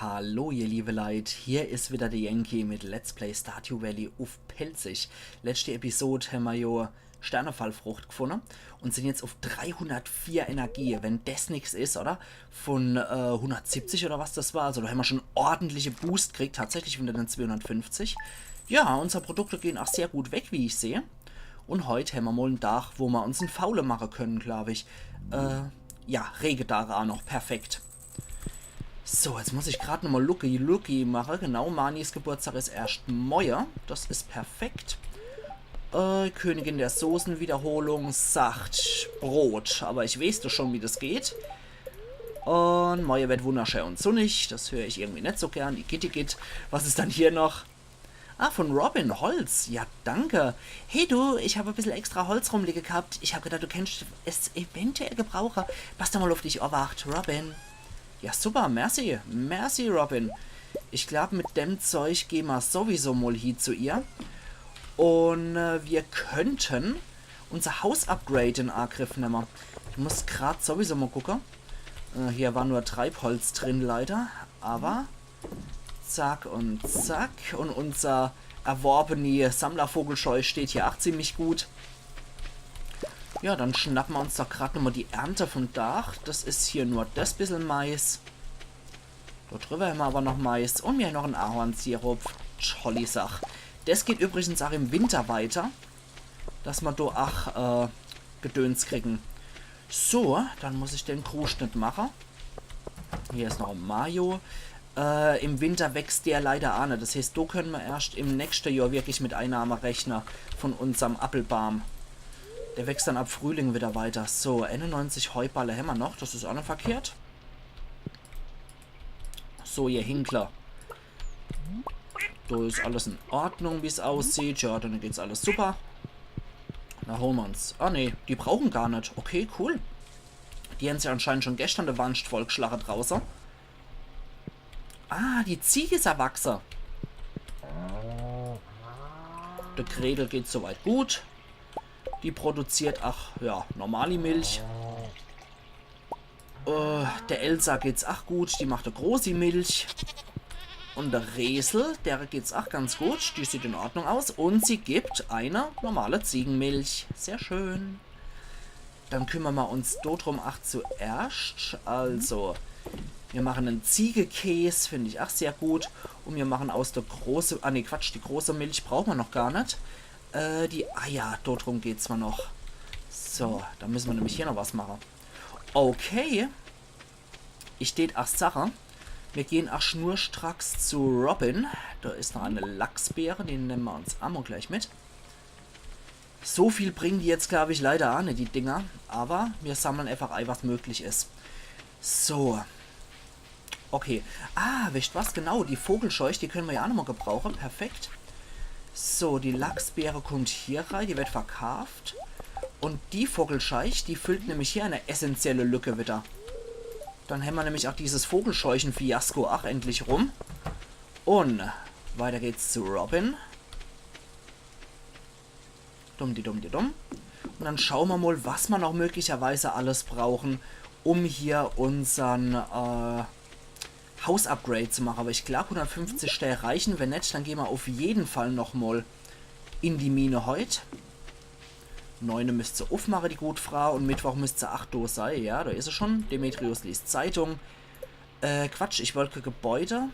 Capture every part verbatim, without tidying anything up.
Hallo ihr liebe Leit, hier is wieder de Yankee mit Let's Play Stardew Valley uff Pälzisch. Letschte Episod hämmer jo Sternefallfrucht gfunne un sin jetzt uff dreihundertvier Energie, wenn des nix is, oder? Vun äh, hundertsiebzig oder was des war, also do hämmer schun ordentliche Boost kriegt, tatsächlich vun de zweihundertfünfzig. Ja, unsere Produkte gehn ach sehr gut weg, wie ich seh. Un heit hämmer mol en Dag, wo mer uns en Faule mache kenne, glaab ich. Äh, ja, Regedag ach noch, perfekt. So, jetzt muss ich grad nochmol Lucky Lucky mache. Genau, Marnies Geburtstag is erscht moie. Des is perfekt. Äh, Königin der Soßenwiederholung sagt Brot, awwer ich weeß doch schun, wie des geht. Un moie werd wunnerschää un sunnig. Des hör ich irgendwie net so gern. Igitt, igitt. Was is dann hier noch? Ah, vun Robin, Holz. Ja, danke. Hey du, ich hab e bissel extra Holz rumliege gehabt. Ich hab gedacht, du kennscht es eventuell gebrauche. Pass doch mol uff dich uff, Robin. Ja, super, merci. Merci, Robin. Ich glaab, mit dem Zeig gehn mer sowieso mol hie zu ihr. Un äh, mir kennten unser Haus-Upgrade in Agriff nemme. Ich muss grad sowieso mol gucke. Äh, hier war nur Treibholz drin, leider. Awwer zack un zack. Un unser erworbeni Sammlervogelscheu steht hier ach ziemlich gut. Ja, dann schnappe mer uns doch grad nochmol die Ernte vum Dag. Des is hier nur des bissel Mais. Do driwwer hämmer awwer noch Mais. Un mir hämmer noch en Ahornsirup. Tolli Sach. Des geht übrigens ach im Winter weiter, dass mer do ach äh, Gedöns kriegen. So, dann muss ich den Kruscht net mache. Hier is noch e Mayo. Äh, im Winter wächst der leider ach net. Des heeßt, do kenne mer erscht im nächschte Johr wirklich mit Einnahme rechne vun unserm Appelbaam. Der wächst dann ab Frühling wieder weiter. So, einundneunzig Heuballe hämmer noch. Des is ach net verkehrt. So, ihr Hinkler. Do is alles in Ordnung, wie's aussieht. Ja, dann geht's alles super. Na, hole mer uns. Ah, nee, die brauchen gar net. Okay, cool. Die hän sich anscheinend schun geschtern de Wanscht vollgschlache drauße. Ah, die Zieg is erwachse. De Gretel geht's soweit gut. Die produziert, ach, ja, normali Milch. Äh, der Elsa geht's ach gut, die macht e großi Milch. Un der Resel, der geht's ach ganz gut, die sieht in Ordnung aus. Un sie gibt eine normale Ziegenmilch. Sehr schön. Dann kümmere mer uns do drum ach zuerscht. Also, mir machen en Ziegekäs, find ich ach sehr gut. Un mir machen aus der große, ah nee, Quatsch, die große Milch brauche mer noch gar net. Äh, die Eier, do drum geht's mol noch. So, do müsse mer nämlich hier noch was mache. Okay. Ich tät ach sache, mir gehn ach schnurstracks zu Robin. Do is noch e Lachsbeere, die nemme mer uns ach mol gleich mit. So viel bringe die jetzt, glaab ich, leider ach net, die Dinger. Awwer mir sammle eefach ei, was möglich is. So. Okay. Ah, weescht was? Genau, die Vogelscheuch, die kenne mer jo ach nochmol gebrauche. Perfekt. So, die Lachsbeere kummt hier rei, die werd verkaaft. Un die Vogelscheuch, die füllt nämlich hier e essentielle Lücke wieder. Dann hämmer nämlich ach dieses Vogelscheuchen-Fiasko ach endlich rum. Un weiter geht's zu Robin. Dumm, di dumm, di dumm. Un dann schaue mer mol, was mer noch möglicherweise alles brauchen, um hier unsern äh, Haus-Upgrade zu mache. Awwer ich glaab, hundertfünfzig Stää reichen. Wenn net, dann gehn mer uff jeden Fall nochmol in die Mine heit. Neune müsst se uffmache, die gut Frau. Un Mittwoch müsst se ach do sei. Ja, do is se schun. Demetrius liest Zeitung. Äh, Quatsch, ich wollt Gebäude.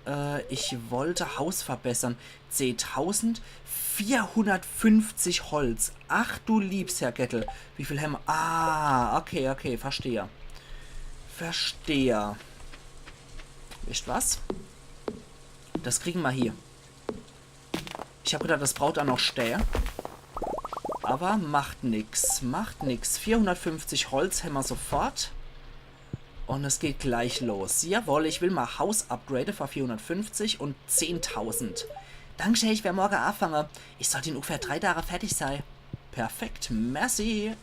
Äh, ich wollt Haus verbessere. Zehntausend. Vierhundertfünfzig Holz. Ach du liebs Herrgöttel. Wie viel hämmer? Ah, okay, okay, verstehe. Verstehe. Weescht was? Des kriegen mer hie. Ich hab gedacht, des braucht ach noch Stää. Awwer macht nix, macht nix. Vierhundertfünfzig Holz hämmer sofort. Un es geht gleich los. Jawoll, ich will mol Haus upgrade fer vierhundertfünfzig un zehntausend. Dankschee, ich wer morge aafange. Ich sollt in ungefähr drei Dage fertig sei. Perfekt, merci.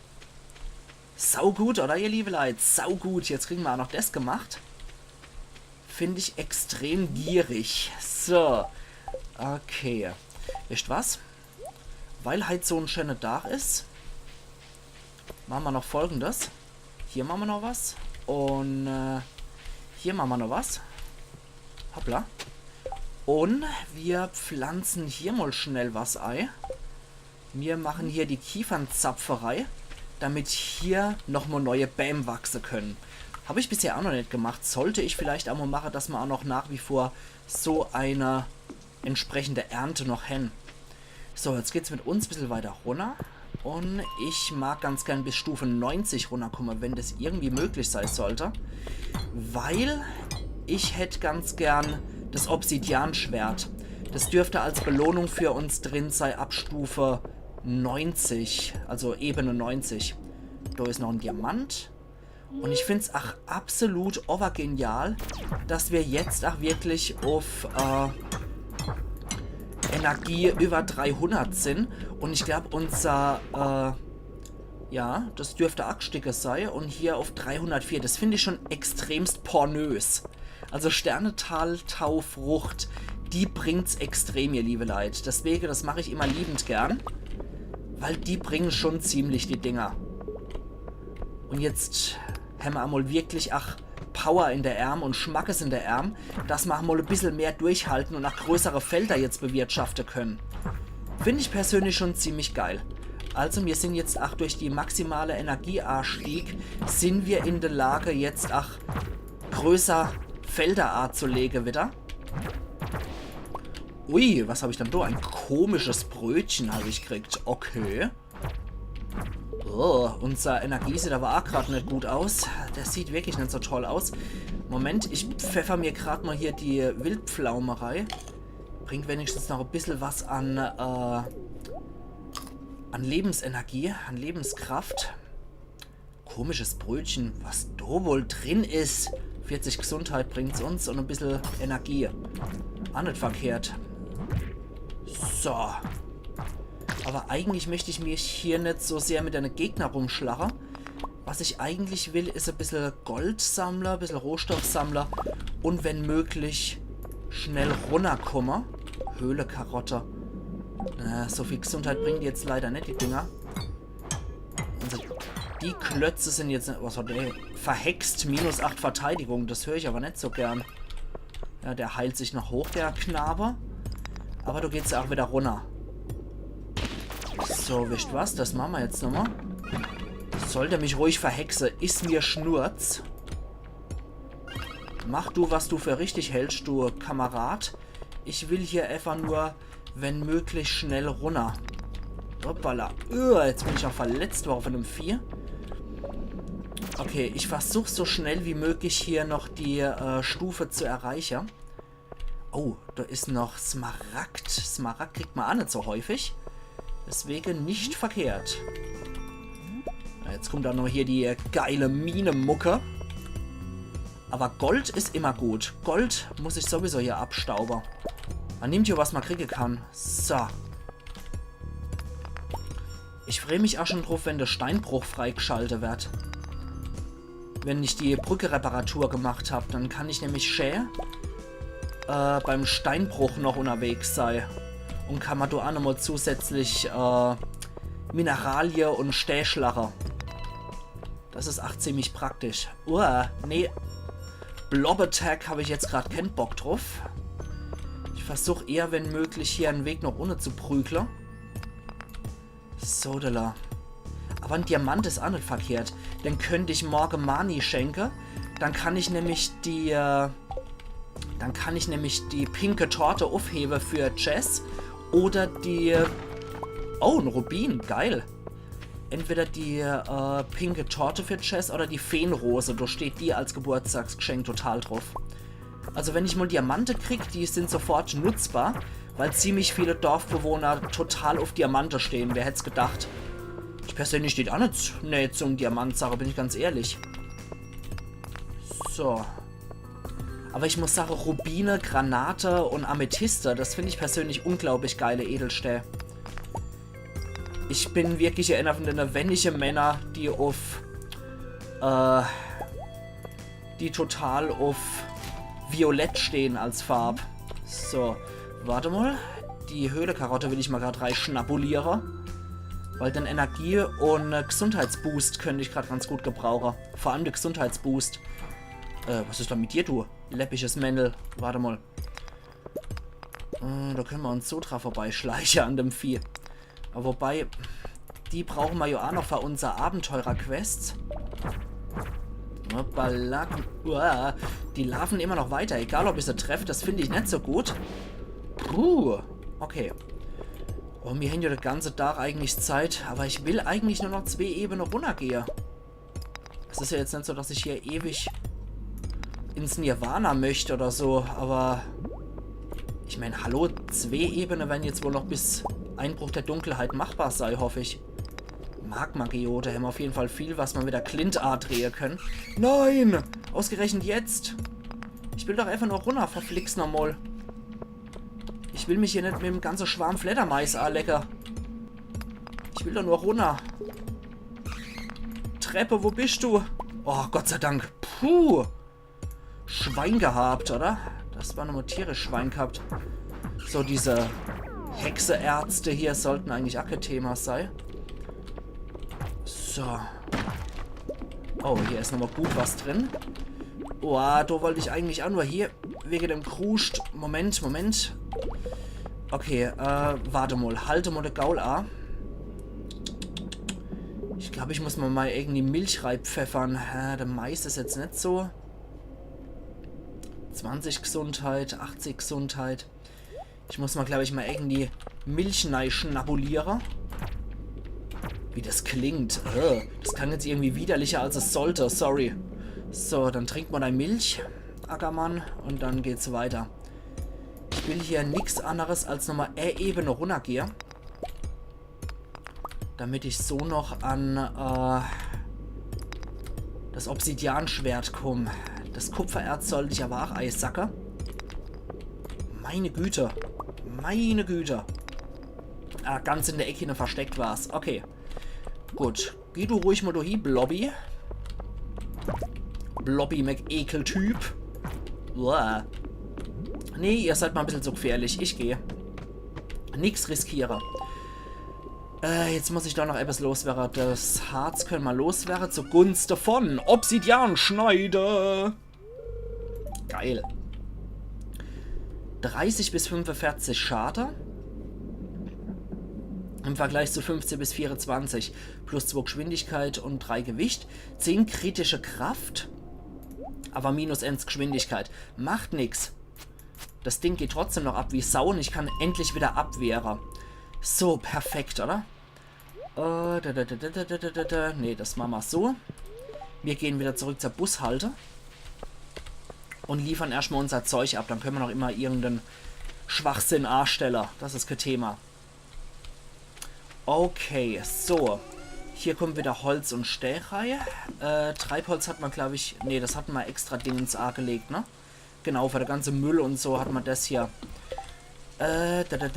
Saugut, oder, ihr liebe Leit? Saugut. Jetzt kriegen mer ach noch des gemacht. Find ich extrem gierig. So. Okay. Weescht was? Weil heit so en schöner Dag is, mache mer noch Folgendes. Hier mache mer noch was. Un äh, Hier mache mer noch was. Hoppla. Un mir pflanze hier mol schnell was ei. Mir mache hier die Kiefernzapferei, damit hier noch mol neie Bääm wachse kenne. Hab ich bisher aa noch net gemacht. Sollt ich vielleicht aa mol mache, dass mer aa noch nach wie vor so e entsprechende Ernte noch hän. So, jetzt geht's mit uns bissel weiter runner. Un ich mag ganz gern bis Stufe neunzig runnerkomme, wenn des irgendwie möglich sei sollt. Weil ich hätt ganz gern des Obsidianschwert. Des dürft als Belohnung für uns drin sei ab Stufe neunzig, also Ebene neunzig. Do is noch en Diamant. Un ich find's ach absolut overgenial, dass mir jetzt ach wirklich uff, äh, Energie über dreihundert sin. Un ich glaub, unser, äh, ja, des dürft ach gstiege sei. Un hier uff dreihundertvier. Des find ich schon extremst pornös. Also Sternental-Taufrucht, die bringt's extrem, ihr liebe Leit. Deswege, des mach ich immer liebend gern. Weil die bringen schon ziemlich die Dinger. Un jetzt hämmer emol wirklich, ach, Power in de Ärm un Schmackes in de Ärm, dass mer ach mol e bissel mehr durchhalte un ach größere Felder jetzt bewirtschafte kenne. Find ich persönlich schon ziemlich geil. Also mir sin jetzt ach durch die maximale Energieastieg, sin mir in de Lage jetzt ach größer Felder aazulege wieder. Ui, was hab ich dann do? E komisches Brötchen hab ich kriegt. Okay. Oh, unser Energie sieht awwer ach grad net gut aus. Der sieht wirklich net so toll aus. Moment, ich pfeffer mir grad mol hier die Wildpflaume rei. Bringt wenigstens noch e bissel was an, äh, an Lebensenergie, an Lebenskraft. Komisches Brötchen, was do wohl drin is. Vierzig Gesundheit bringt's uns un e bissel Energie. Ach net verkehrt. So. Awwer eigentlich möcht ich mich hier net so sehr mit de Gegner rumschlache. Was ich eigentlich will, is e bissel Gold sammle, e bissel Rohstoff sammle un wenn möglich schnell runnerkomme. Höhlekarotte. Äh, so viel Gesundheit bringen die jetzt leider net, die Dinger. Also, die Klötze sin jetzt, was hat der? Verhext, minus acht Verteidigung, des hör ich awwer net so gern. Ja, der heilt sich noch hoch, der Knabe. Awwer do geht's jo ach wieder runner. So, wisst was? Des mache mer jetzt nochmol. Sollt er mich ruhig verhexe, is mir Schnurz. Mach du, was du für richtig hältscht, du Kamerad. Ich will hier äfach nur, wenn möglich, schnell runner. Hoppala. Uah, jetzt bin ich ach verletzt worre von dem Vieh. Okay, ich versuch so schnell wie möglich hier noch die, äh, Stufe zu erreiche. Oh, do is noch Smaragd. Smaragd kriegt mer ach net so häufig. Deswege net verkehrt. Na, jetzt kummt ach noch hier die geile Mine-Mucke. Awwer Gold is immer gut. Gold muss ich sowieso hier abstaube. Mer nimmt hier, was mer kriege kann. So. Ich freu mich ach schon druff, wenn de Steinbruch freigschalte werd. Wenn ich die Brücke-Reparatur gemacht hab, dann kann ich nämlich schä, äh, beim Steinbruch noch unnerwegs sei. Un kann mer do ach nochmol zusätzlich, äh, Mineralie un Stää schlache. Des is ach ziemlich praktisch. Uah, nee. Blob Attack hab ich jetzt grad kän Bock druff. Ich versuch eher, wenn möglich, hier en Weg noch unne zu prügle. Sodala. Awwer en Diamant is ach net verkehrt. Den könnt ich morge Marnie schenke. Dann kann ich nämlich die, äh, dann kann ich nämlich die pinke Torte uffhewe für Jess. Oder die, oh, en Rubin, geil. Entweder die, äh, pinke Torte für Jess oder die Feenrose. Do steht die als Geburtstagsgeschenk total druff. Also wenn ich mol Diamante krieg, die sin sofort nutzbar, weil ziemlich viele Dorfbewohner total uff Diamante stehn. Wer hätt's gedacht? Ich persönlich steh ach net, nee, zum Diamantsache, bin ich ganz ehrlich. So. Awwer ich muss sage, Rubine, Granate un Amethyste, des find ich persönlich unglaublich geile Edelstää. Ich bin wirklich ener von dene wennige Männer, die uff, äh, die total uff Violett stehn als Farb. So, wart mol. Die Höhlekarotte will ich mol grad reischnabuliere. Weil den Energie- un, äh, Gesundheitsboost könnt ich grad ganz gut gebrauche. Vor allem de Gesundheitsboost. Äh, was is dann mit dir, du läppisches Männel? Wart emol. Äh, do kenne mer uns so dra vorbeischleiche an dem Vieh. Awwer wobei, die brauche mer jo aa noch für unser Abenteurer-Quest. Hoppala. Uah, die laafe immer noch weiter, egal ob ich se treff, das find ich net so gut. Puh, okay. Oh, mir hän jo de ganze Tag eigentlich Zeit, awwer ich will eigentlich nur noch zwee Ebene runnergehe. Es is jo jetzt net so, dass ich hier ewig ins Nirvana möcht oder so, awwer ich mein, hallo, zwee Ebene werre jetzt wohl noch bis Einbruch der Dunkelheit machbar sei, hoff ich. Magma-Geode, hämmer uff jeden Fall viel, was mer mit de Clint adrehe kenne. Nein! Ausgerechnet jetzt! Ich will doch einfach nur runner, verflixt nochmol. Ich will mich hier net mit dem ganze Schwarm Fleddermais alecke. Ich will doch nur runner. Treppe, wo bist du? Oh, Gott sei Dank. Puh. Schwein gehabt, oder? Das war nochmol tierisch Schwein gehabt. So, diese Hexeärzte hier sollten eigentlich aa kee Thema sei. So. Oh, hier is nochmol gut was drin. Boah, do wollt ich eigentlich aa nur hier wege dem Kruscht. Moment, Moment. Okay, äh, wart emol. Halt emol de Gaul a. Ich glaab, ich muss mer mol irgendwie Milch reipfeffere. Äh, de Mais is jetzt net so. Zwanzig Gesundheit, achtzig Gesundheit. Ich muss mer, glaab ich, mol irgendwie Milch nei schnabuliere. Wie das klingt. Äh, das klang jetzt irgendwie widerlicher, als es sollte. Sorry. So, dann trink mol dei Milch, Ackermann, un dann geht's weiter. Ich will hier nix anneres als nochmol e Ebene runnergehe. Damit ich so noch an, äh, das Obsidianschwert komm. Das Kupfererz sollt ich awwer aa eisacke. Meine Güte. Meine Güte. Ah, ganz in de Eck hinne versteckt war's. Okay. Gut. Geh du ruhig mol do hie, Blobby. Blobby McEkel-Typ. Uah. Nee, ihr seid mol bissel zu gfährlich. Ich geh. Nix riskiere. Äh, jetzt muss ich doch noch ebbes loswerre. Das Harz kenne mer loswerre zugunste von Obsidianschneide. Geil. Dreißig bis fünfeverzig Schade. Im Vergleich zu fünfzehn bis vierezwanzig. Plus zwei Geschwindigkeit un drei Gewicht. Zehn kritische Kraft. Awwer minus eins Geschwindigkeit. Macht nix. Das Ding geht trotzdem noch ab wie Sau un ich kann endlich wieder abwehre. So, perfekt, oder? Äh, da, da, da. Nee, das mache mer so. Mir gehn wieder zurück zur Bushalte. Un liefern erscht mol unser Zeug ab. Dann kenne mer noch immer irgenden Schwachsinn astelle. Das is kee Thema. Okay, so. Hier kommt wieder Holz un Stää rei. Äh, Treibholz hat mer, glaab ich, nee, das hat mer extra Dingens agelegt, ne? Genau, für de ganze Müll un so hat mer das hier. Äh, da, da,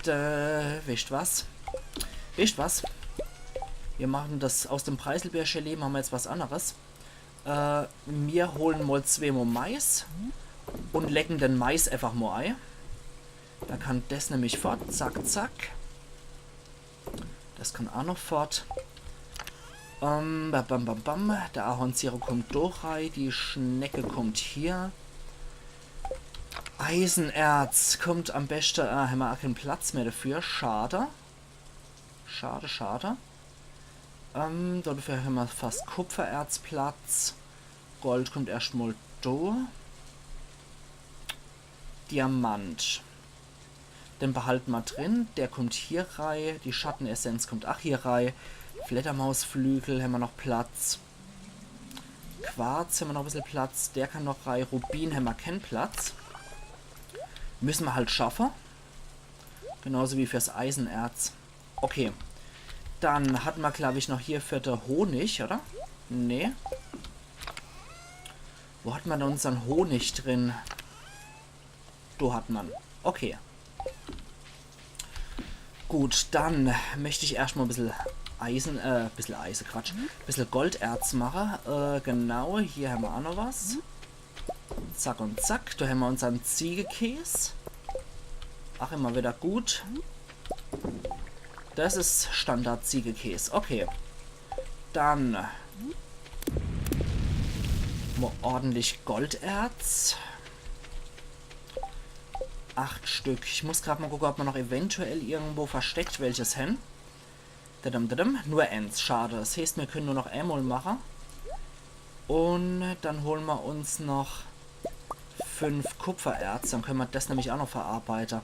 da. Wisst was? Wisst was? Mir mache das aus dem Preiselbeergelee, mache mer jetzt was anneres. Äh, mir hole mol zwee mol Mais un lege den Mais einfach mol ei. Da kann das nämlich fort. Zack, zack. Das kann aa noch fort. Ähm, bam, bam, bam, bam. Der Ahornsirup kommt do rei. Die Schnecke kommt hier. Eisenerz kommt am beschte. Äh, hämmer aa keen Platz mehr dafür. Schade. Schade, schade. Ähm, dafür hämmer fast Kupfererzplatz. Gold kommt erscht mol do. Diamant. Den behalte mer drin. Der kommt hier rei. Die Schattenessenz kommt aa hier rei. Fleddermausflügel hämmer noch Platz. Quarz hämmer noch bissel Platz. Der kann noch rei. Rubin hämmer keen Platz. Müsse mer halt schaffe. Genauso wie fürs Eisenerz. Okay. Dann hat mer, glaab ich, noch hier für de Honig, oder? Nee. Wo hat mer denn unsern Honig drin? Do hat mer. Okay. Gut, dann möcht ich erscht mol bissel Eisen, äh, bissel Eise, Quatsch, bissel Golderz mache. Äh, genau, hier hämmer aa noch was. Zack un zack, do hämmer unsern Ziegekäs. Ach, immer wieder gut. Das is Standard-Ziegekäs. Okay. Dann. Mo ordentlich Golderz. Acht Stück. Ich muss grad mo gucke, ob mer noch eventuell irgendwo versteckt welches hen. Dadam, dadam. Nur ens, schade. Das heeßt, mir könne nur noch emol mache. Un dann hole mer uns noch fünf Kupfererz, dann könne mer das nämlich ach noch verarbeite.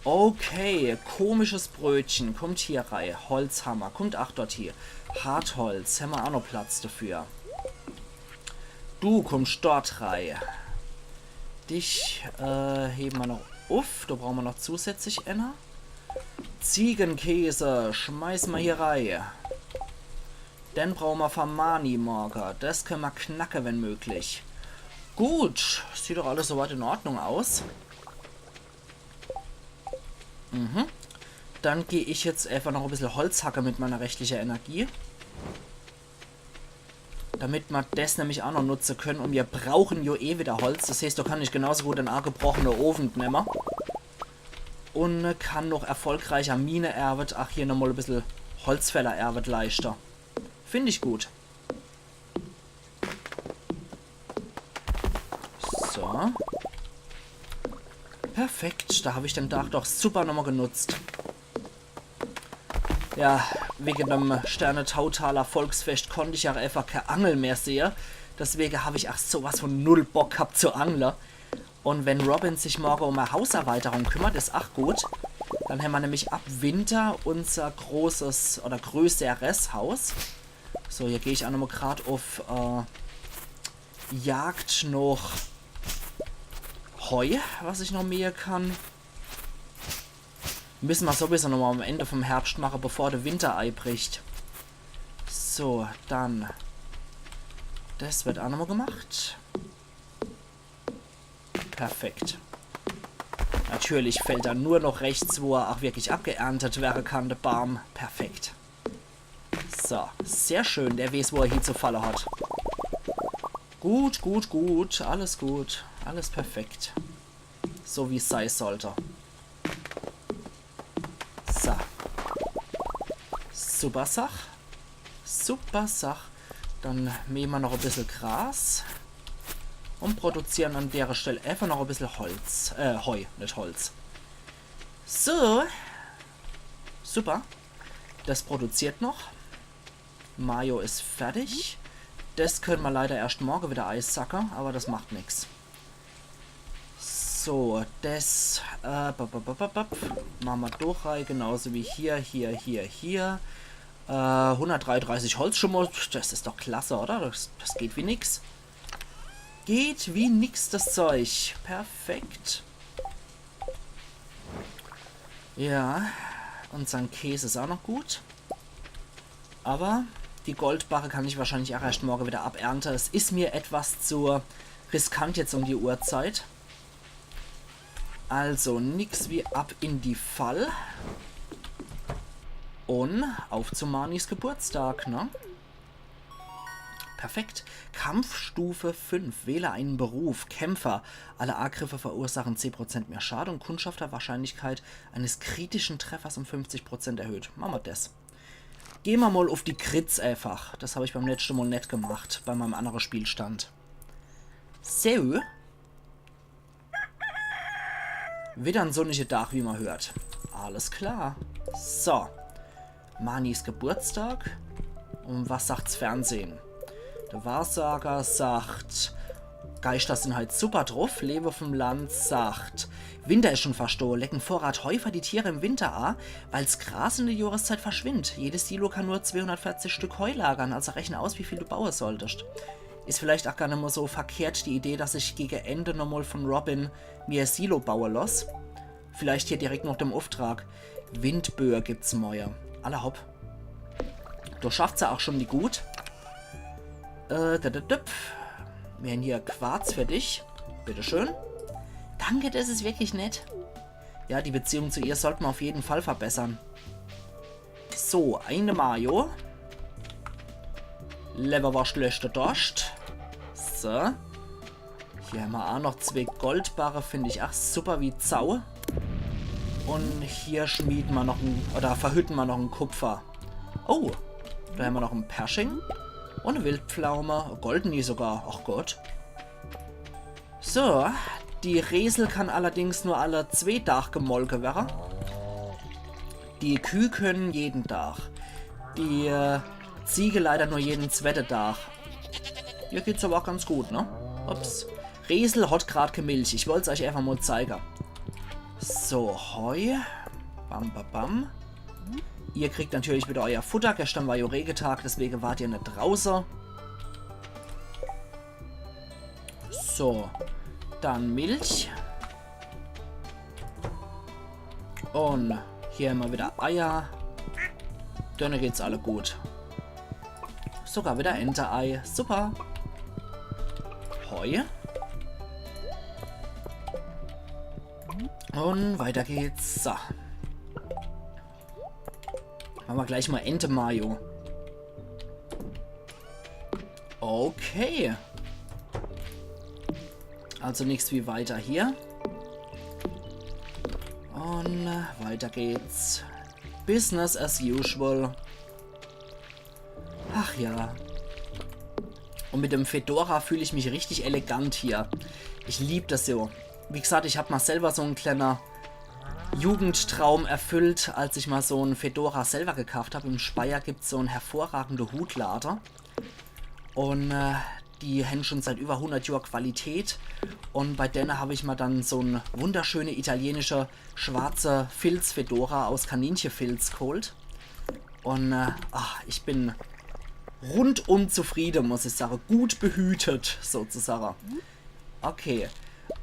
Okay, komisches Brötchen, kommt hier rei. Holzhammer, kommt ach dort hier. Hartholz, hämmer ach noch Platz dafür. Du kommst dort rei. Dich, äh, hebe mer noch uff, do brauche mer noch zusätzlich enner. Ziegenkäse, schmeiß mer hier rei. Den brauche mer fer Marnie morge. Das könne mer knacke, wenn möglich. Gut, sieht doch alles soweit in Ordnung aus. Mhm. Dann geh ich jetzt einfach noch e bissel Holz hacke mit meiner restliche Energie. Damit mer das nämlich ach noch nutze könne. Un mir brauche jo eh wieder Holz. Das heeßt, do kann ich genauso gut den agebrochene Ofen nemme. Un kann noch erfolgreicher Minearbeit, ach, hier nochmol e bissel Holzfällerarbeit leischte. Find ich gut. So. Perfekt, do hab ich den Dach doch super nochmol genutzt. Ja, wege dem Sternetautaler Volksfest konnt ich ach einfach kee Angel mehr sehe. Deswege hab ich ach sowas von null Bock gehabt zu angle. Un wenn Robin sich morge um e Hauserweiterung kümmert, is ach gut. Dann hämmer nämlich ab Winter unser großes oder größeres Haus. So, hier geh ich ach nochmol grad uff, äh, Jagd noch Heu, was ich noch mähe kann. Müsse mer sowieso nochmol am Ende vom Herbst mache, bevor de Winter eibricht. So, dann. Das wird ach nochmol gemacht. Perfekt. Natürlich fällt er nur noch rechts, wo er ach wirklich abgeerntet wäre kann, de Baam. Perfekt. So, sehr schön. Der weeß, wo er hie zu falle hat. Gut, gut, gut. Alles gut. Alles perfekt. So wie's sei sollte. So. Super Sach. Super Sach. Dann mähe mer noch e bissel Gras. Un produziere an dere Stell einfach noch e bissel Holz. Äh, Heu, net Holz. So. Super. Das produziert noch. Mayo is fertig. Das könne mer leider erscht morge wieder eisacke, aber das macht nix. So, das, äh, bap, bap, bap, bap, bap. Mache mer doch rei, genauso wie hier, hier, hier, hier. Äh, hundertdreiunddreißig Holz schon mol, das is doch klasse, oder? Das, das geht wie nix. Geht wie nix, das Zeug. Perfekt. Ja, unsern Käs is auch noch gut. Aber die Goldbarre kann ich wahrscheinlich auch erscht morge wieder abernte. Es is mir etwas zu riskant jetzt um die Uhrzeit. Also, nix wie ab in die Fall. Un auf zu Marnies Geburtstag, ne? Perfekt. Kampfstufe fünf. Wähle einen Beruf. Kämpfer. Alle Angriffe verursachen zehn Prozent mehr Schade und Kundschafterwahrscheinlichkeit eines kritischen Treffers um fünfzig Prozent erhöht. Mache mer das. Geh mer mol uff die Crits einfach. Das hab ich beim letschte Mol net gemacht, bei meinem annere Spielstand. So. Wieder en sonnische Dach, wie mer hört. Alles klar. So. Marnies Geburtstag. Un was sagt's Fernsehen? De Wahrsager sagt, Geister sin halt super druff. Lewe vom Land sagt, Winter is schon fascht do. Lecken Vorrat Heu fer die Tiere im Winter a, weil's Gras in der Johreszeit verschwindt. Jedes Silo kann nur zweehundertvierzig Stück Heu lagern, also rechne aus, wie viel du baue solltest. Is vielleicht ach gar nimmer so verkehrt die Idee, dass ich gege Ende nochmol von Robin mir e Silo baue loss. Vielleicht hier direkt noch dem Ufftrag. Windböe gibt's moie. Alla hopp. Do schafft se ach schon die gut. Äh, da, da, da. Mir hän hier Quarz für dich. Bitteschön. Danke, das is wirklich nett. Ja, die Beziehung zu ihr sollt mer auf jeden Fall verbessern. So, eine Mayo. Lewwerworscht löscht de Dorscht. So. Hier hämmer ach noch zwee Goldbarre, find ich ach super wie Sau. Un hier schmiede mer noch en, oder verhütte mer noch en Kupfer. Oh, do hämmer noch en Persching. Un e Wildpflaume, e goldeni sogar. Ach Gott. So, die Resel kann allerdings nur alle zwee Dach gemolke werre. Die Küh könne jeden Dach. Die äh, Ziege leider nur jeden zwette Dach. Ihr geht's aber auch ganz gut, ne? Ups. Resel hat grad kä Milch. Ich wollt's euch einfach mal zeige. So, Heu. Bam, bam, bam. Ihr kriegt natürlich wieder euer Futter. Gestern war jo Regetag, deswege wart ihr net drauße. So, dann Milch. Und hier immer wieder Eier. Dann geht's alle gut. Sogar wieder Ente-Ei. Super. Heu. Und weiter geht's. So. Mache mer gleich mal Ente-Mayo. Okay. Also nix wie weiter hier. Und weiter geht's. Business as usual. Ach ja. Und mit dem Fedora fühl ich mich richtig elegant hier. Ich lieb das so. Wie gesagt, ich hab mal selber so en kleiner Jugendtraum erfüllt, als ich mal so en Fedora selber gekauft hab. Im Speyer gibt's so en hervorragende Hutlade. Und äh, die hän schon seit über hundert Johr Qualität. Und bei denne hab ich mal dann so en wunderschöne italienische schwarze Filz-Fedora aus Kaninchefilz geholt. Und äh, ach, ich bin rundum zufriede, muss ich sage. Gut behütet, sozusagen. Okay.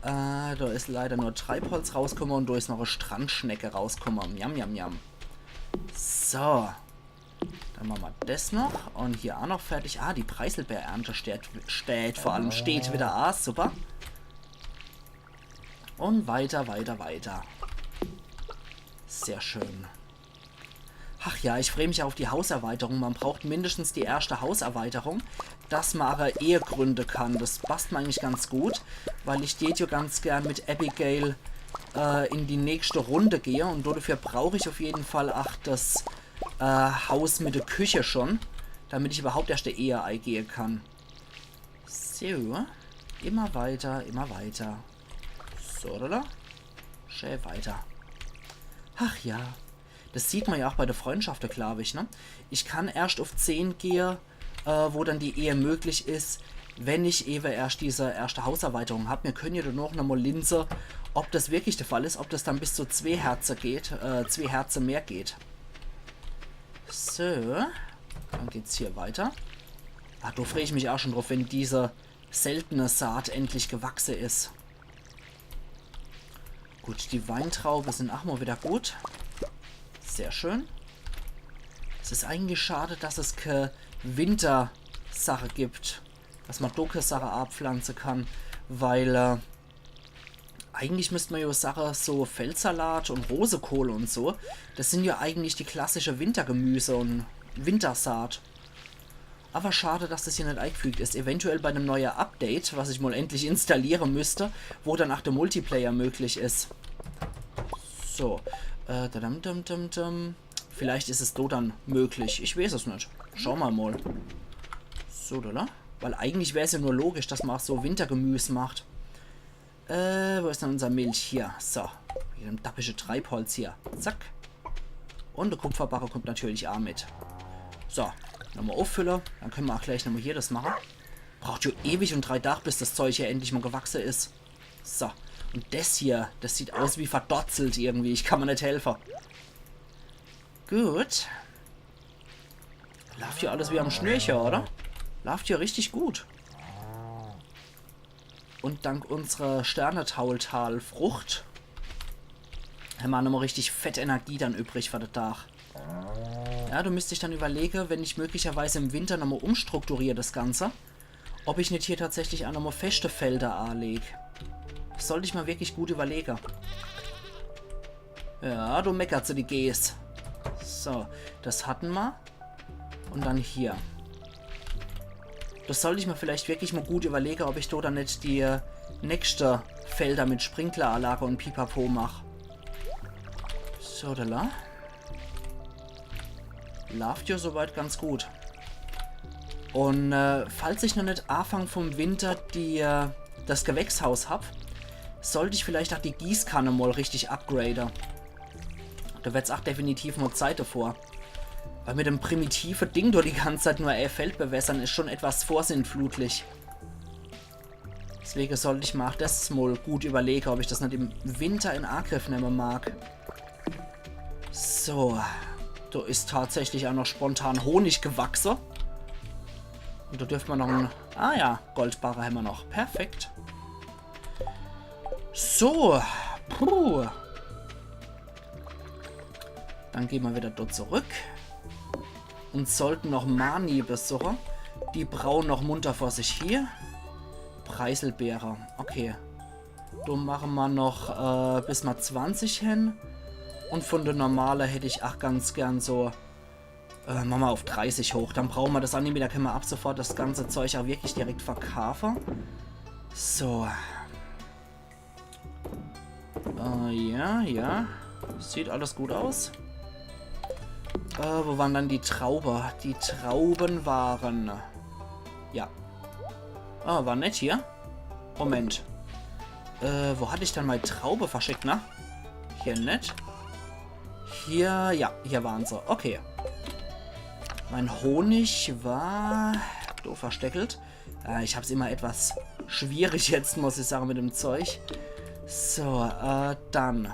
Äh, da is leider nur Treibholz rauskumme und da is noch e Strandschnecke rauskumme. Miam, miam, miam. So. Dann mache mer das noch. Und hier auch noch fertig. Ah, die Preiselbeerernte steht, steht vor allem, steht wieder a. Super. Und weiter, weiter, weiter. Sehr schön. Ach ja, ich freu mich auf die Hauserweiterung. Man braucht mindestens die erschte Hauserweiterung, dass man e Ehe gründe kann. Das passt mir eigentlich ganz gut, weil ich tät jo ganz gern mit Abigail äh, in die nächste Runde gehe. Und dafür brauch ich auf jeden Fall ach das äh, Haus mit der Küche schon, damit ich überhaupt erscht e Ehe eigehe kann. So, immer weiter, immer weiter. So, oder? Schön weiter. Ach ja. Das sieht man ja auch bei der Freundschaft, glaub ich, ne? Ich kann erscht auf zehn gehe, äh, wo dann die Ehe möglich is, wenn ich ewe erscht diese erschte Hauserweiterung hab. Mir können ja danach nochmal linse, ob das wirklich der Fall is, ob das dann bis zu zwee Herze geht, äh, zwee Herze mehr geht. So, dann geht's hier weiter. Ah, da freu ich mich auch schon drauf, wenn diese seltene Saat endlich gewachse is. Gut, die Weintraube sind auch mal wieder gut. Sehr schön. Es is eigentlich schade, dass es kä Wintersache gibt, dass man do kä Sache abpflanze kann, weil äh, eigentlich müsst man ja sage, so Feldsalat und Rosekohl und so, das sind ja eigentlich die klassische Wintergemüse und Wintersaat. Aber schade, dass das hier net eingefügt is. Eventuell bei nem neue Update, was ich mal endlich installiere müsste, wo dann auch der Multiplayer möglich is. So, äh, dadam, dam, dam, dam. Vielleicht is es do dann möglich. Ich weiß es net. Schau mer mal. So, oder? Weil eigentlich wär's ja nur logisch, dass man auch so Wintergemüs macht. Äh, wo is denn unser Milch? Hier. So. Mit dem dappische Treibholz hier. Zack. Und der Kupferbarre kommt natürlich auch mit. So. Nochmal auffülle. Dann können wir auch gleich nochmal hier das machen. Braucht jo ewig und drei Tag, bis das Zeug hier endlich mal gewachse is. So. Und das hier, das sieht aus wie verdotzelt irgendwie. Ich kann mir net helfe. Gut. Läuft hier alles wie am Schnürcher, oder? Läuft hier richtig gut. Und dank unserer Sternetaultal-Frucht hämmer nochmal richtig fett Energie dann übrig für de Tag. Ja, do müsst ich dann überlege, wenn ich möglicherweise im Winter nochmal umstrukturier das Ganze, ob ich net hier tatsächlich auch nochmal feschte Felder anleg. Das sollt ich mal wirklich gut überlege. Ja, do meckert se, die Gees. So, das hatten ma. Und dann hier. Das sollt ich mir vielleicht wirklich mal gut überlege, ob ich do dann net die äh, nächste Felder mit Sprinkleranlage und Pipapo mach. So, da la. Läuft ja soweit ganz gut. Und äh, falls ich noch net Anfang vom Winter die äh, das Gewächshaus hab, sollt ich vielleicht ach die Gießkanne mol richtig upgrade. Do werd's ach definitiv mol Zeit devor. Weil mit dem primitive Ding do die ganz Zeit nur e Feld bewässern is schon etwas vorsintflutlich. Deswege sollt ich ma ach das mol gut überlege, ob ich das net im Winter in Agriff nemme mag. So, do is tatsächlich ach noch spontan Honig gewachse. Un do dürft ma noch en... Ah ja, Goldbarre hämmer noch. Perfekt. So, puh. Dann gehn ma wieder dort zurück. Un sollten noch Marnie besuche. Die braue noch munter vor sich hie. Preiselbeere. Okay. Do mache ma noch, äh, bis ma zwanzig hen. Un von de normale hätt ich ach ganz gern so, äh, mache ma auf dreißig hoch. Dann brauche ma das ach nimmi, do kenne ma ab sofort das ganze Zeug ach wirklich direkt verkaafe. So. Äh, ja, ja. Sieht alles gut aus. Äh, wo waren dann die Traube? Die Trauben waren... Ja. Ah, war net hier. Moment. Äh, wo hatt ich dann mei Traube verschickt, ne? Hier net. Hier, ja, hier waren se. Okay. Mein Honig war do versteckelt. Äh, ich hab's immer etwas schwierig jetzt, muss ich sage, mit dem Zeug. So, äh, dann.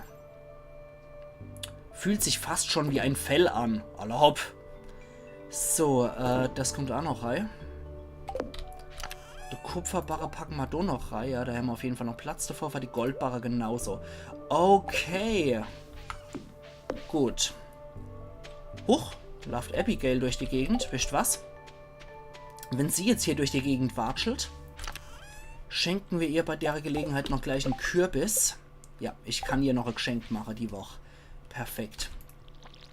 Fühlt sich fast schon wie ein Fell an. Alla hopp. So, äh, das kommt ach noch rei. Die Kupferbarre packe ma do noch rei. Ja, do hämmer auf jeden Fall noch Platz devor. Für die Goldbarre genauso. Okay. Gut. Huch, do laaft Abigail durch die Gegend. Wisst was? Wenn sie jetzt hier durch die Gegend watschelt, schenke ma ihr bei der Gelegenheit noch gleich en Kürbis. Ja, ich kann ihr noch e Geschenk mache die Woch. Perfekt.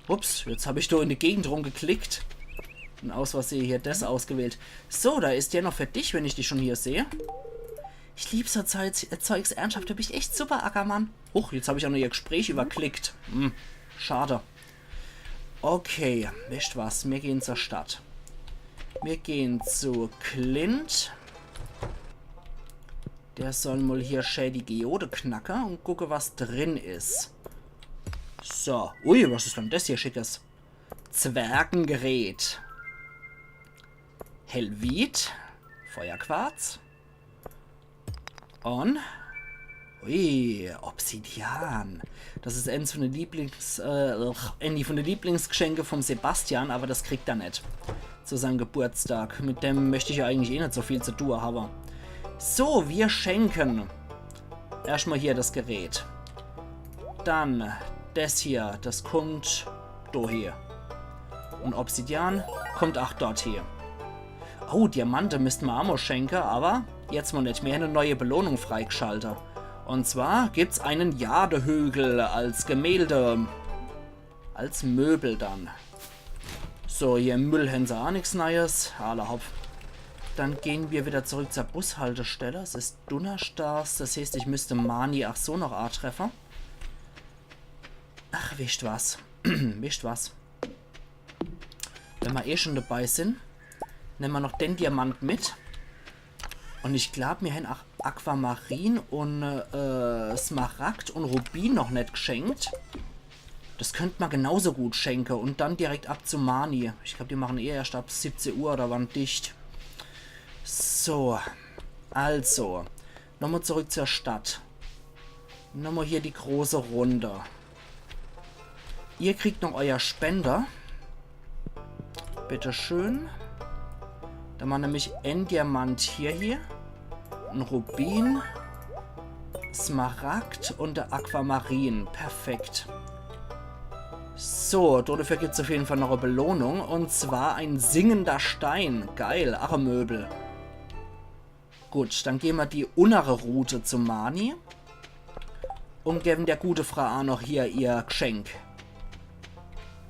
Ups, jetzt hab ich do in die Gegend rumgeklickt. Un aus Versehe hier das ausgewählt. So, do is der noch für dich, wenn ich dich schon hier seh. Ich lieb so Zeugs, Zeugs ernsthaft, du bist echt super, Ackermann. Huch, jetzt hab ich ach noch ihr Gespräch überklickt. Hm, schade. Okay, wisst was, mir gehn zur Stadt. Mir gehn zu Clint. Der soll mol hier schä die Geode knacke un gucke, was drin is. So, ui, was is dann das hier Schickes? Zwergengerät. Helvit. Feuerquarz. Un... Ui, Obsidian. Das is eins von de Lieblings-, äh, eini von de Lieblingsgeschenke vom Sebastian, aber das kriegt er net zu seinem Geburtstag. Mit dem möcht ich ja eigentlich eh net so viel zu tue habe. So, mir schenken. Erschtmol hier das Gerät. Dann das hier, das kommt do hie. Un Obsidian kommt ach dort hie. Oh, Diamante misst ma ach mol schenke, aber jetzt mol net. Mir hän e neie Belohnung freigschalte. Un zwar gibt's einen Jadehügel als Gemälde. Als Möbel dann. So, hier im Müll hän se ach nix Neies. Alla hopp. Dann gehn mir wieder zurück zur Bushaltestelle. Es is Dunnerstags, das heeßt, ich misst Marnie ach so noch atreffe. Ach, wisst was. Wisst was. Wenn ma eh schon dabei sin, nemme ma noch den Diamant mit. Un ich glaab, mir hän ach Aquamarin un, äh, Smaragd un Rubin noch net gschenkt. Das könnt ma genauso gut schenke un dann direkt ab zu Marnie. Ich glaab, die machen eh erscht ab siebzeh Uhr oder wann dicht. So, also, nochmol zurück zur Stadt. Nochmol hier die große Runde. Ihr kriegt noch euer Spender. Bitteschön. Dann mach nämlich en Diamant hier, hier. En Rubin. Smaragd un de Aquamarin. Perfekt. So, dodefür gibt's auf jeden Fall noch e Belohnung. Un zwar en singender Stein. Geil, ach e Möbel. Gut, dann gehn ma die unnere Route zu Marnie. Un gewwen der gute Frau ach noch hier ihr Gschenk.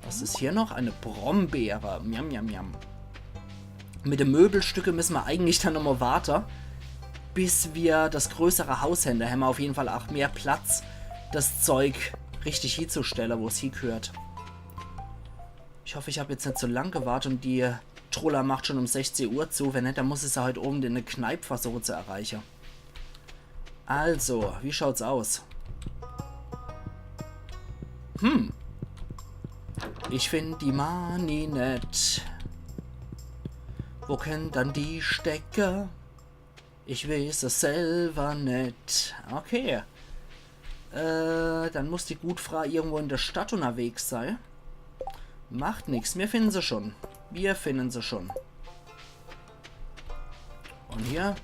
Was is hier noch? Eine Brombeere. Miam, miam, miam. Mit de Möbelstücke misse ma eigentlich dann nochmol warte, bis mir das größere Haus hän. Do hän ma auf jeden Fall ach mehr Platz, das Zeug richtig hiezustelle, wo's hiegehört. Ich hoff, ich hab jetzt net zu lang gewart un die Troller macht schon um sechzeh Uhr zu. Wenn net, dann muss ich se heut Owend in de Kneip versuche zu erreiche. Also, wie schaut's aus? Hm. Ich find die Mani net. Wo kennt dann die stecke? Ich weeß es selwer net. Okay. Äh, dann muss die Gutfraa irgendwo in der Stadt unterwegs sei. Macht nix, mir finden se schon. Mir finden se schon. Und hier?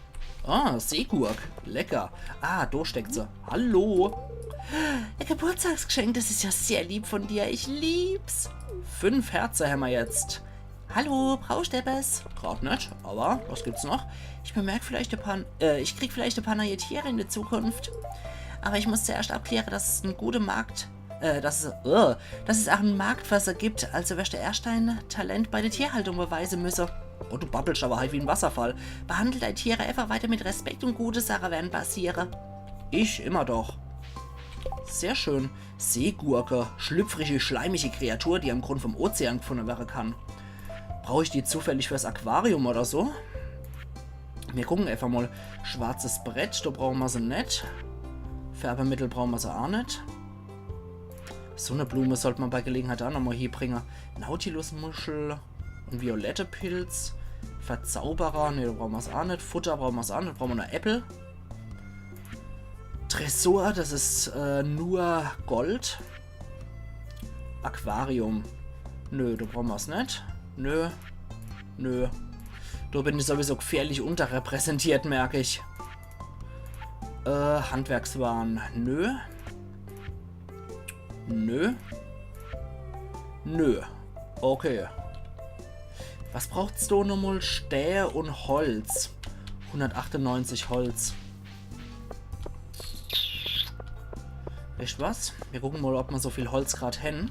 Ah, Seegurk. Lecker. Ah, do steckt se. Hallo. Ein Geburtstagsgeschenk, das ist ja sehr lieb von dir. Ich lieb's. Fünf Herze hämmer jetzt. Hallo, brauchst etwas? Grad net, aber was gibt's noch? Ich bemerk vielleicht ein paar, äh, ich krieg vielleicht ein paar neue Tiere in der Zukunft. Aber ich muss zuerst abklären, dass es ein guter Markt, äh, dass es, äh, dass es auch einen Markt für sie gibt. Also wirst du erst dein Talent bei der Tierhaltung beweisen müssen. Oh, du babbelst aber halt wie ein Wasserfall. Behandle deine Tiere einfach weiter mit Respekt und gute Sachen werden passieren. Ich immer doch. Sehr schön. Seegurke, schlüpfrige, schleimige Kreatur, die am Grund vom Ozean gefunden werden kann. Brauch ich die zufällig fürs Aquarium oder so? Mir gucken einfach mal. Schwarzes Brett, da brauchen wir se net. Färbemittel brauchen wir se auch net. Sonneblume sollte man bei Gelegenheit auch nochmal hier bringen. Nautilusmuschel und violette Pilz. Verzauberer, ne, da brauchen wir se auch net. Futter brauchen wir se auch net, brauchen wir nur Äppel. Tresor, das ist äh, nur Gold. Aquarium. Nö, da brauchen wir se net. Nö. Nö. Da bin ich sowieso gefährlich unterrepräsentiert, merk ich. Äh, Handwerkswaren. Nö. Nö. Nö. Okay. Was braucht's da nochmal? Stää und Holz. Hundertachtundneunzig Holz. Weescht was? Mir gucken mal, ob mer so viel Holz grad hän.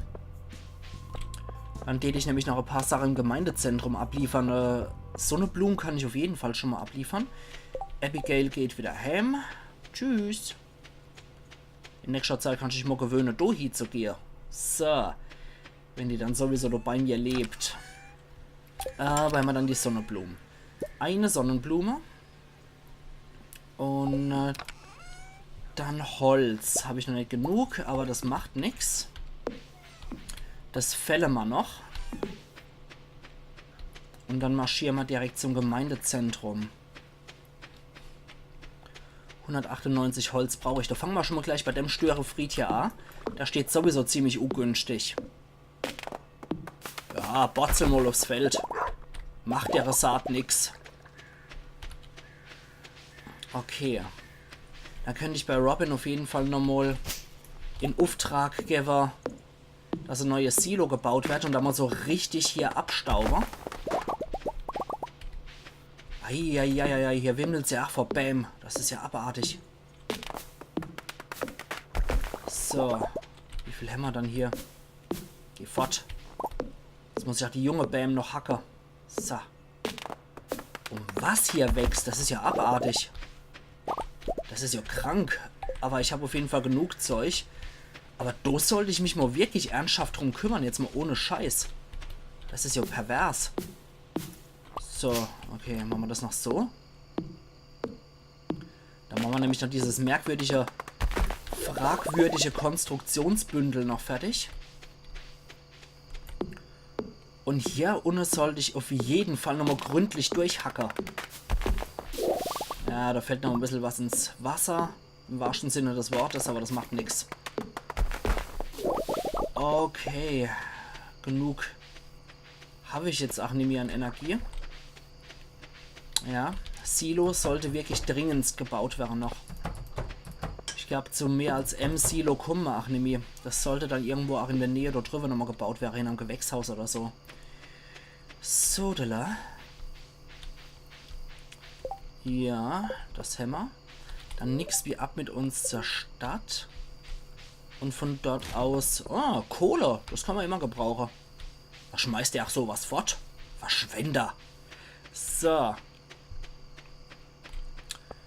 Dann deet ich nämlich noch e paar Sache im Gemeindezentrum abliefern. Äh, Sonneblum kann ich auf jeden Fall schon mal abliefern. Abigail geht wieder heim. Tschüss. In nächster Zeit kannsch dich mal gewöhne, do hie zu gehe. So. Wenn die dann sowieso do bei mir lebt. Äh, weil mer dann die Sonneblum. Eine Sonnenblume. Und äh, dann Holz. Hab ich noch net genug, aber das macht nix. Das fälle mer noch. Und dann marschiere mer direkt zum Gemeindezentrum. Hundertachtundneunzig Holz brauch ich. Da fange mer schon mal gleich bei dem Störenfried hier a. Der steht sowieso ziemlich ungünstig. Ja, botze mal aufs Feld. Macht der Saat nix. Okay. Dann könnt ich bei Robin auf jeden Fall nochmal in Auftrag gebe, dass e neues Silo gebaut werd und da mal so richtig hier abstaube. Eieieiei, hier wimmelt's ja ach vor Bäm. Das is ja abartig. So. Wie viel hämmer dann hier? Geh fort. Jetzt muss ich ach die junge Bäm noch hacke. So. Und was hier wächst, das is ja abartig. Das is ja krank. Aber ich hab auf jeden Fall genug Zeug. Aber do sollt ich mich mal wirklich ernsthaft drum kümmern, jetzt mal ohne Scheiß. Das is ja pervers. So, okay, mache mer das noch so. Dann mache mer nämlich noch dieses merkwürdige, fragwürdige Konstruktionsbündel noch fertig. Und hier unne sollt ich auf jeden Fall nochmal gründlich durchhacke. Ja, da fällt noch e bissel was ins Wasser. Im wahrsten Sinne des Wortes, aber das macht nix. Okay. Genug hab ich jetzt ach nimmi an Energie. Ja, Silo sollt wirklich dringendst gebaut werre noch. Ich glaub, zu mehr als em Silo kumme mer ach nimmi. Das sollt dann irgendwo ach in der Nähe do drüwwe nochmal gebaut werre, in em Gewächshaus oder so. Sodele. Ja, das hämmer. Dann nix wie ab mit uns zur Stadt. Und von dort aus. Oh, Kohle. Das kann mer immer gebrauche. Was schmeißt der ach so was fort? Verschwender. So.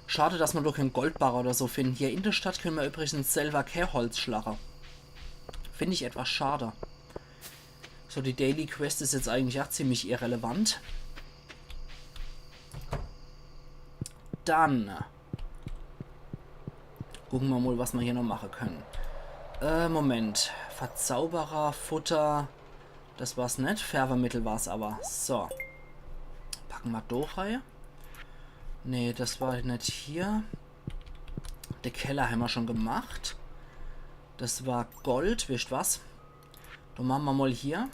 Schade, dass mer doch kein Goldbarre oder so finden. Hier in der Stadt könne mer übrigens selber kein Holz schlage. Find ich etwas schade. So, die Daily Quest is jetzt eigentlich ach ziemlich irrelevant. Dann. Gucke mer mol, was mer hier noch mache kenne. Äh, Moment. Verzauberer, Futter. Das war's net. Färbemittel war's awwer. So. Packe mer do rei. Nee, das war net hier. De Keller hämmer schon gemacht. Das war Gold, wisst was? Do mache mer mol hier.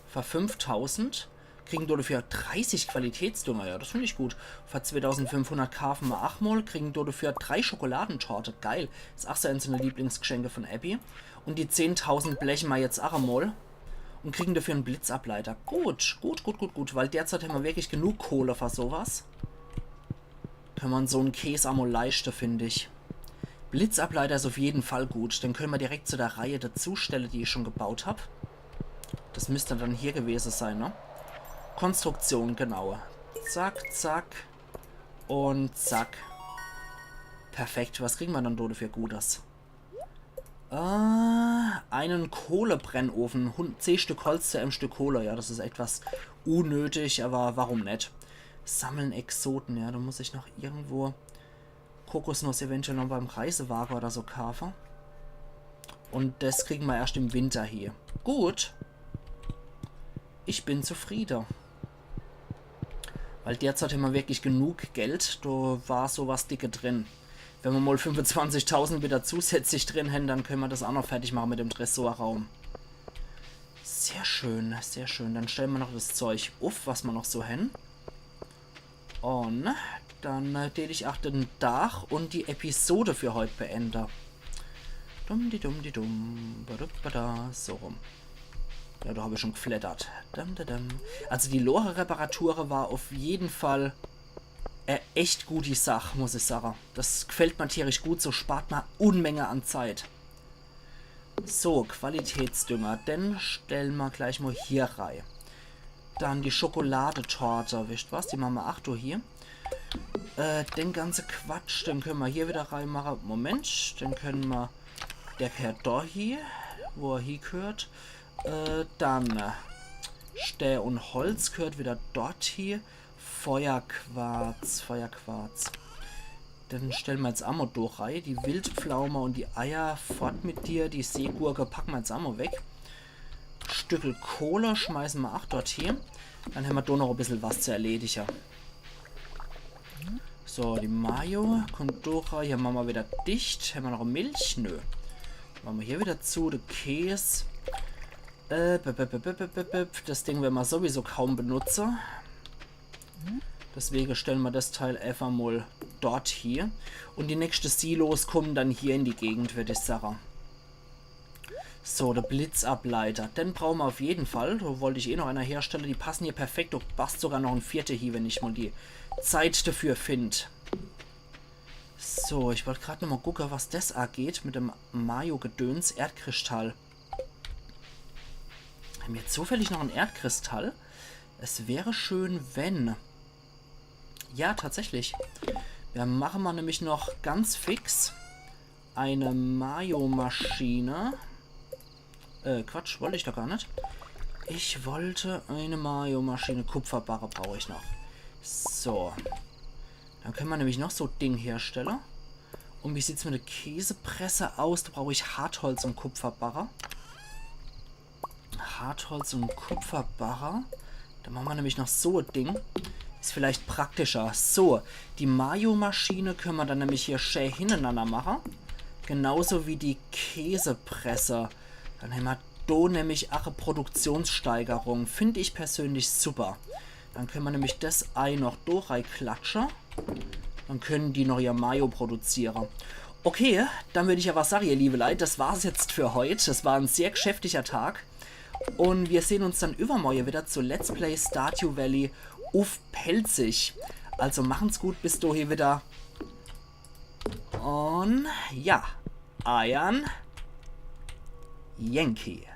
Für fünftausend. Kriegen dodefür dreißig Qualitätsdünger. Ja, das find ich gut. Für zweitausendfünfhundert kaafe mer aach mol. Kriegen dodefür drei Schokoladentorte. Geil. Is aach so eins von de Lieblingsgeschenke von Abby. Und die zehntausend bleche mer jetzt aach emol. Und kriegen dafür en Blitzableiter. Gut, gut, gut, gut, gut. Weil derzeit hämmer wirklich genug Kohle für sowas. Kenne mer so'n Käs aach mol leischte, find ich. Blitzableiter is auf jeden Fall gut. Den kenne mer direkt zu der Reihe dazustelle, die ich schon gebaut hab. Das müsst dann hier gewese sein, ne? Konstruktion, genau. Zack, zack. Und zack. Perfekt. Was kriegen mer dann dodefür Gutes? Äh, einen Kohlebrennofen. Hun-, zeh Stück Holz zu einem Stück Kohle. Ja, das is etwas unnötig, awwer warum net? Sammeln Exoten, ja, do muss ich noch irgendwo Kokosnuss eventuell noch beim Reisewaage oder so kaafe. Und das kriegen mer erscht im Winter hier. Gut. Ich bin zufriede. Weil derzeit hämmer wirklich genug Geld, do war sowas dicke drin. Wenn mer mol fünfezwanzigtausend wieder zusätzlich drin hän, dann kenne mer das aach noch fertig mache mit dem Tresorraum. Sehr schön, sehr schön. Dann stelle mer noch das Zeug uff, was mer noch so hän. Und dann, äh, tät ich aach den Dach und die Episode für heut beende. Dumm di dumm di dumm. Badubada. So rum. Ja, do hab ich schon geflattert. Dam, da, dam. Also die Lore-Reparature war auf jeden Fall, äh, echt gut die Sach, muss ich sage. Das gefällt mer tierisch gut, so spart mer Unmenge an Zeit. So, Qualitätsdünger, den stelle mer gleich mol hier rei. Dann die Schokoladetorte, wisst was, die mache mer aach do hier. Äh, den ganze Quatsch, den kenne mer hier wieder rei mache. Moment, den kenne mer, der gehört do hie, wo er hie gehört. Äh, dann, äh, Stää und Holz gehört wieder dort hie. Feuerquarz, Feuerquarz. Den stelle mer jetzt aach mol do rei. Die Wildpflaume und die Eier, fort mit dir. Die Seegurke packe mer jetzt aach mol weg. Stückel Kohle schmeiße mer aach dort hie. Dann hämmer do noch e bissel was zu erledige. So, die Mayo kommt do rei. Hier mache mer wieder dicht. Hämmer noch Milch? Nö. Mache mer hier wieder zu. De Käs. Äh, bip, bip, bip. Das Ding wern mer sowieso kaum benutze. Deswege stelle mer das Teil eefach mol dort hie. Und die nächste Silos kommen dann hier in die Gegend, würd ich sage. So, de Blitzableiter. Den brauche mer auf jeden Fall. Do wollt ich eh noch einer herstelle. Die passen hier perfekt. Do passt sogar noch en vierte hie, wenn ich mol die Zeit dafür find. So, ich wollt grad noch mol gucke, was das ageht mit dem Mayo-Gedöns. Erdkristall. Hämmer zufällig noch en Erdkristall? Es wäre schön, wenn. Ja, tatsächlich. Dann mache mer nämlich noch ganz fix eine Mayo-Maschine. Äh, Quatsch, wollt ich doch gar net. Ich wollt eine Mayo-Maschine. Kupferbarre brauch ich noch. So. Dann kenne mer nämlich noch so Ding herstelle. Und wie sieht's mit der Käsepresse aus? Do brauch ich Hartholz und Kupferbarre. Hartholz und Kupferbarre. Dann mache mer nämlich noch so e Ding. Is vielleicht praktischer. So, die Mayo-Maschine kenne mer dann nämlich hier schää hinnerenanner mache. Genauso wie die Käsepresse. Dann hämmer do nämlich aach e Produktionssteigerung. Find ich persönlich super. Dann kenne mer nämlich das Ei noch do rei klatsche. Dann können die noch ihr Mayo produziere. Okay, dann würd ich awwer sage, ihr liebe Leit, das war's jetzt für heut. Das war en sehr geschäftiger Tag. Und wir sehn uns dann übermorje wieder zu Let's Play Stardew Valley uff Pälzisch. Also machen's gut, bis dohie wieder. Und ja, eiern Yankee.